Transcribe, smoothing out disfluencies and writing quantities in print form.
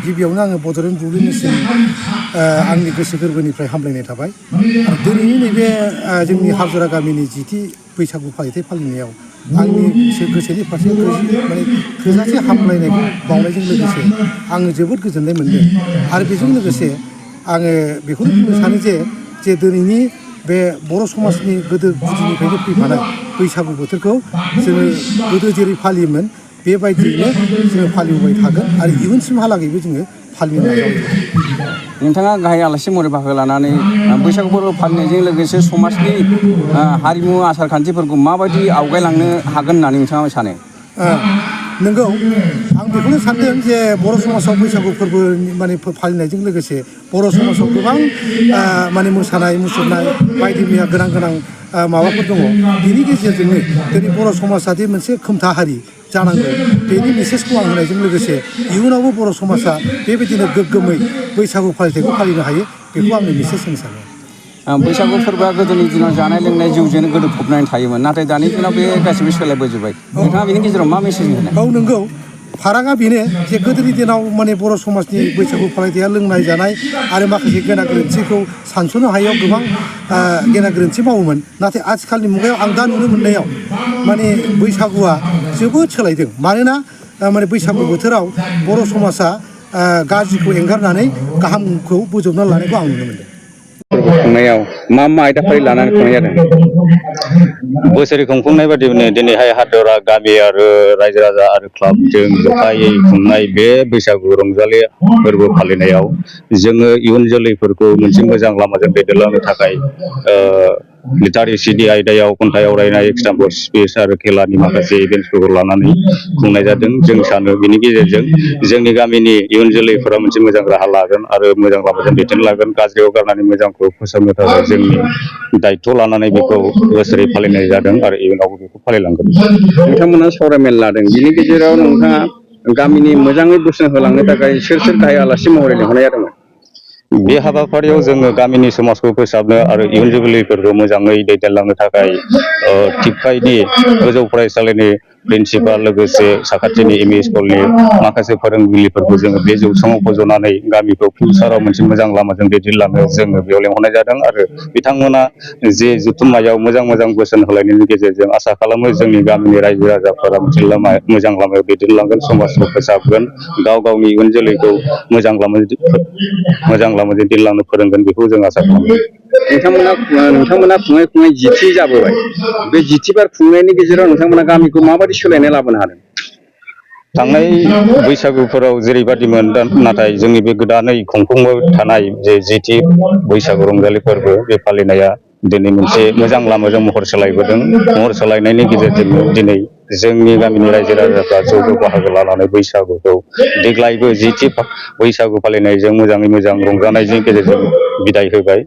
गिबियावनो आङो बड'लेण्ड बुब्लिनिसिम आंनि गोसो गोरबोनिफ्राय हामलायनाय थाबाय। दिनैनि नैबे जोंनि हाजरा गामिनि जिथि बैसागु फालिथाय फालिनायाव आंनि गोसोनि फारसे माने थोजासे हामलायनायखौ बावनायजों लोगोसे आङो जोबोद गोजोननाय मोनदों। आरो बेजों लोगोसे आङो बेखौनो बुंनो सानो जे दिनैनि बे बर' समाजनि गोदो गुदिनिफ्रायनो फैफानाय बैसागु बोथोरखौ जोङो गोदो जेरै फालियोमोन बेबायदियैनो जोङो फालिबोबाय थागोन आरो इयुनसिमहालागैबो जोङो फालिनो नाजाबाय थागोन। नोंथाङा गाहाय आलासि महरै बाहागो लानानै बैसागु फोरबो फालिनायजों लोगोसे समाजनि हारिमु आसार खान्थिफोरखौ माबायदि आवगायलांनो हागोन होननानै नोंथाङा सानो? नंगौ, आं बेखौनो सानदों जे बर' समाजाव बैसागु फोरबो माने फालिनायजों लोगोसे बर' समाजाव गोबां माने मोसानाय मुसुरनाय बायदि मैया गोनां माबाफोर दङ। बेनि गेजेरजोंनो दिनै बर' समाजादि मोनसे खोमथा हारि जानांगौ बेनि मेसेजखौ आं होनायजों लोगोसे इयुनावबो बर' समाजा बेबायदिनो गोग्गोमै बैसागु फालिथायखौ फालिनो हायो बेखौ आङो मेसेज होनो सानो। बैसागु फोरबोआ गोदोनि दिनाव जानाय लोंनाय जौजोंनो गोदोफबनानै थायोमोन, नाथाय दानि दिनाव बे गासिबो सोलायबोजोब्बाय। नोंथाङा बेनि गेजेराव मा मेसेज होनो? औ नंगौ, फारागा बेनो जे गोदोनि दिनाव माने बर' समाजनि बैसागु फालिथाया लोंनाय जानाय आरो माखासे गेना गोरोन्थिखौ सानस'नो हायैयाव गोबां गेना गोरोन्थि मावोमोन। नाथाय आथिखालनि मुगायाव आं दा नुनो मोननायाव माने बैसागुआ जोबोद सोलायदों। मानोना माने बैसागु बोथोराव बर' समाजा गाज्रिखौ एंगारनानै गाहामखौ बोजबना लानायखौ आं नुनो मोनदों। फोरबो खुंनायाव मा आयदाफारि लानानै खुंनाय जादों? बोसोरै खुंफुंनाय बादिनो दिनैहाय हादरा गामि आरो रायजो राजा आरो क्लाबजों जथायै खुंनाय बे बैसागु रंजालि फोरबो फालिनायाव जोङो इयुन जोलैफोरखौ मोनसे मोजां लामाजों दैदेनलांनो थाखाय लिटारेसिनि आयदायाव खन्थाइ आवरायनाय, एक्सट्राम्पट स्पिच आरो खेलानि माखासे इभेन्ट्सफोरखौ लानानै खुंनाय जादों। जों सानो बिनि गेजेरजों जोंनि गामिनि इयुन जोलैफोरा मोनसे मोजां राहा लागोन आरो मोजां लामाजों दैदेनलांगोन। गाज्रियाव गारनानै मोजांखौ फोसाबनो थाखाय जोंनि दायथ' लानानै बेखौ बोसोरै फालिनाय जादों आरो इयुनावबो बेखौ फालिलांगोन। नोंथांमोना सावरायमेल लादों, बिनि गेजेराव नोंथाङा गामिनि मोजाङै बोसोन होलांनो थाखाय सोर गाहाय आलासि महरै लिंहरनाय जादोंमोन? बे हाबाफारियाव जोङो गामिनि समाजखौ फोसाबनो आरो इयुन जोलैफोरखौ मोजाङै दैदेनलांनो थाखाय टिपकाइनि गोजौ फरायसालिनि प्रिन्सिपाल लोगोसे साखाथिनि एमइ स्कुलनि माखासे फोरोंगिरिफोरखौ जोङो बे जौसाङाव फज'नानै गामिखौ फिउचाराव मोनसे मोजां लामाजों दैदेनलांनो जोङो बेयाव लेंहरनाय जादों। आरो बिथांमोना जे जथुम्मायाव मोजां बोसोन होलायनायनि गेजेरजों आसा खालामो जोंनि गामिनि रायजो राजाफोरा मोनसे मोजां लामायाव दैदेनलांगोन, समाजखौ फोसाबगोन, गाव गावनि इयुन जोलैखौ मोजां लामाजों दैदेनलांनो फोरोंगोन, बेखौ जों आसा खालामो। नोंथांमोना खुङै जिथि जाबोबाय, बे जिथिबार खुंनायनि गेजेराव नोंथांमोना गामिखौ माबायदि सोलायनाय लाबोनो हादों? थांनाय बैसागुफोराव जेरैबादिमोन, नाथाय जोंनि बे गोदानै खुंफुंबाय थानाय जे जिथि बैसागु रंजालि फोरबो बे फालिनाया दिनै मोनसे मोजां लामाजों महर सोलायबोदों। महर सोलायनायनि गेजेरजोंनो दिनै जोंनि गामिनि रायजो राजाफ्रा ज' बाहागो लानानै बैसागुखौ देग्लायबो जिथि बैसागु फालिनायजों मोजाङै मोजां रंजानायनि गेजेरजों बिदाय होबाय।